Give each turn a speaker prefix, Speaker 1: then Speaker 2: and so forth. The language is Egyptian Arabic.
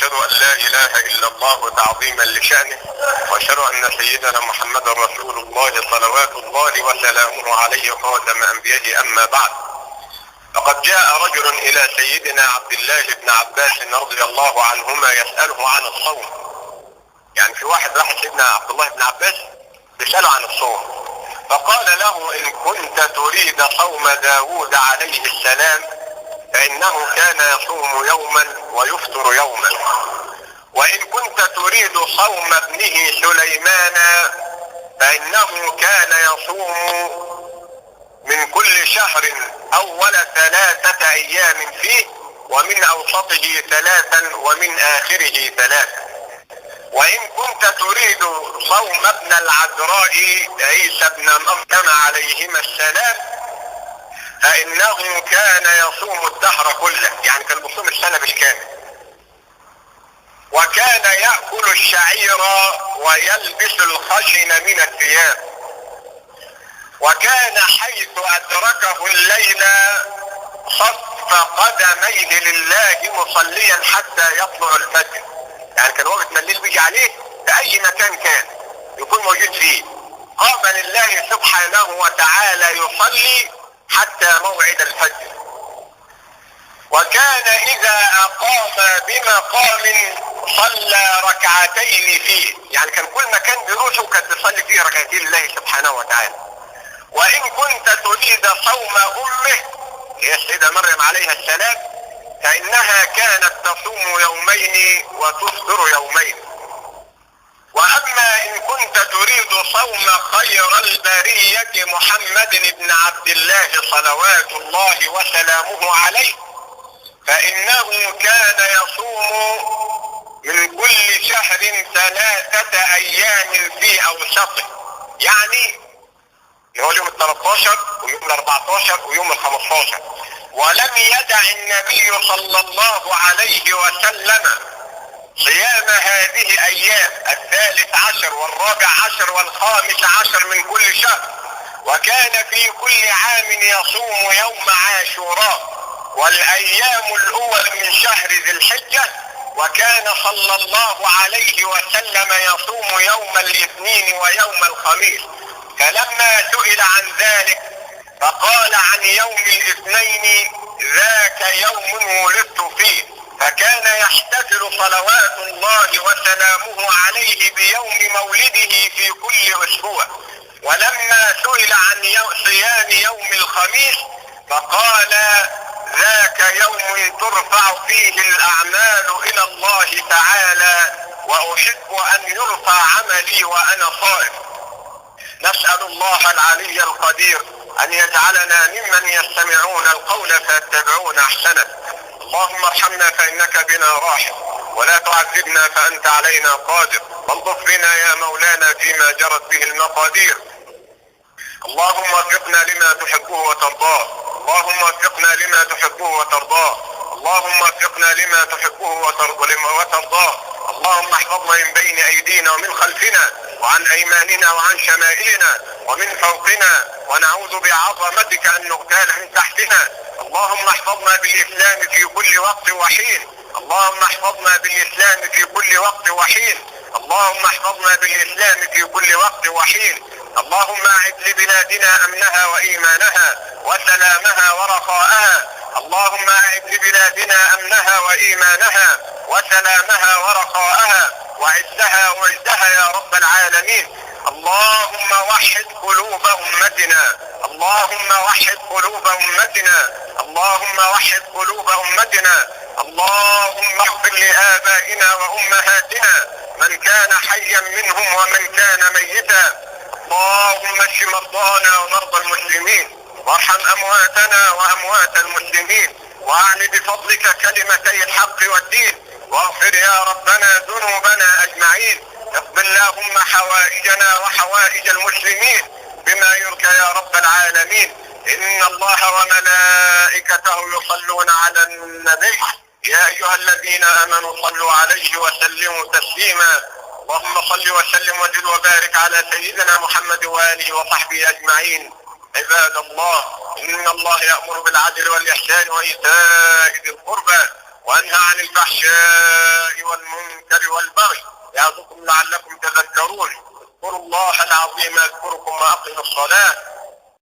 Speaker 1: وأشهد أن لا إله إلا الله تعظيما لشأنه، وأشهد أن سيدنا محمد رسول الله صلوات الله وسلامه عليه خاتم أنبيائه. أما بعد، فقد جاء رجل إلى سيدنا عبد الله بن عباس رضي الله عنهما يسأله عن الصوم. يعني في واحد راح سيدنا عبد الله بن عباس بيسأله عن الصوم، فقال له: إن كنت تريد صوم داود عليه السلام فإنه كان يصوم يوما ويفطر يوما، وإن كنت تريد صوم ابنه سليمان فإنه كان يصوم من كل شهر أول 3 أيام فيه، ومن أوسطه 3، ومن آخره 3. وإن كنت تريد صوم ابن العذراء عيسى بن مريم عليهما السلام فإنه كان يصوم الدهر كله، يعني كان بيصوم السنة بالكامل، وكان يأكل الشعير ويلبس الخشن من الثياب، وكان حيث أدركه الليل صف قدميه لله مصليا حتى يطلع الفجر. يعني كان وقت ما الليل بيجي عليه في أي مكان كان يكون موجود فيه، قام لله سبحانه وتعالى يصلي حتى موعد الفجر. وكان إذا أقام بمقام صلى ركعتين فيه، يعني كان كل مكان بيروحه كان بيصلي فيه ركعتين لله سبحانه وتعالى. وإن كنت تريد صوم أمه هي السيدة مريم عليها السلام فإنها كانت تصوم يومين وتفطر يومين. وأما إن كنت تريد صوم خير البرية محمد بن عبد الله صلوات الله وسلامه عليه فإنه كان يصوم من كل شهر 3 أيام في أوسطه، يعني هو اليوم 13 ويوم 14 ويوم 15. ولم يدع النبي صلى الله عليه وسلم صيام هذه الأيام 13 و14 و15 من كل شهر، وكان في كل عام يصوم يوم عاشوراء والأيام الأول من شهر ذي الحجة، وكان صلى الله عليه وسلم يصوم يوم الاثنين ويوم الخميس. فلما سئل عن ذلك فقال عن يوم الاثنين: ذاك يوم ولدت فيه. فكان يحتفل صلوات الله وسلامه عليه بيوم مولده في كل أسبوع. ولما سئل عن صيام يوم الخميس فقال: ذاك يوم ترفع فيه الأعمال إلى الله تعالى، وأحب أن يرفع عملي وأنا صائم. نسأل الله العلي القدير أن يجعلنا ممن يستمعون القول فيتبعون أحسنه. اللهم ارحمنا فإنك بنا راحم، ولا تعذبنا فأنت علينا قادر، والطف بنا يا مولانا فيما جرت به المقادير. اللهم وفقنا لما تحبه وترضاه، اللهم وفقنا لما تحبه وترضاه، اللهم وفقنا لما تحبه وترضاه. اللهم احفظنا من بين أيدينا ومن خلفنا وعن أيماننا وعن شمائلنا ومن فوقنا، ونعوذ بعظمتك أن نغتال من تحتنا. اللهم احفظنا بالإسلام في كل وقت وحين، اللهم احفظنا بالإسلام في كل وقت وحين، اللهم احفظنا بالإسلام في كل وقت وحين. اللهم أعد لبلادنا أمنها وإيمانها وسلامها ورخاءها. اللهم أعد لبلادنا أمنها وإيمانها وسلامها ورخاءها وعزها وعزها يا رب العالمين. اللهم وحد قلوب أمتنا، اللهم وحد قلوب أمتنا، اللهم وحد قلوب أمتنا. اللهم اغفر لآبائنا وأمهاتنا من كان حيا منهم ومن كان ميتا. اللهم اشف مرضانا ومرضى المسلمين، وارحم أمواتنا وأموات المسلمين، وأعل بفضلك كلمتي الحق والدين، واغفر يا ربنا ذنوبنا أجمعين. اقض اللهم حوائجنا وحوائج المسلمين بما يرضيك يا رب العالمين. إن الله وملائكته يصلون على النبي، يا أيها الذين آمنوا صلوا عليه وسلموا تسليما. اللهم صل وسلم وزد وبارك على سيدنا محمد وآله وصحبه أجمعين. عباد الله، إن الله يأمر بالعدل والإحسان وإيتاء ذي القربى وأنهى عن الفحشاء والمنكر والبغي يعظكم لعلكم تذكرون. اذكروا الله العظيم يذكركم وأقيموا الصلاة.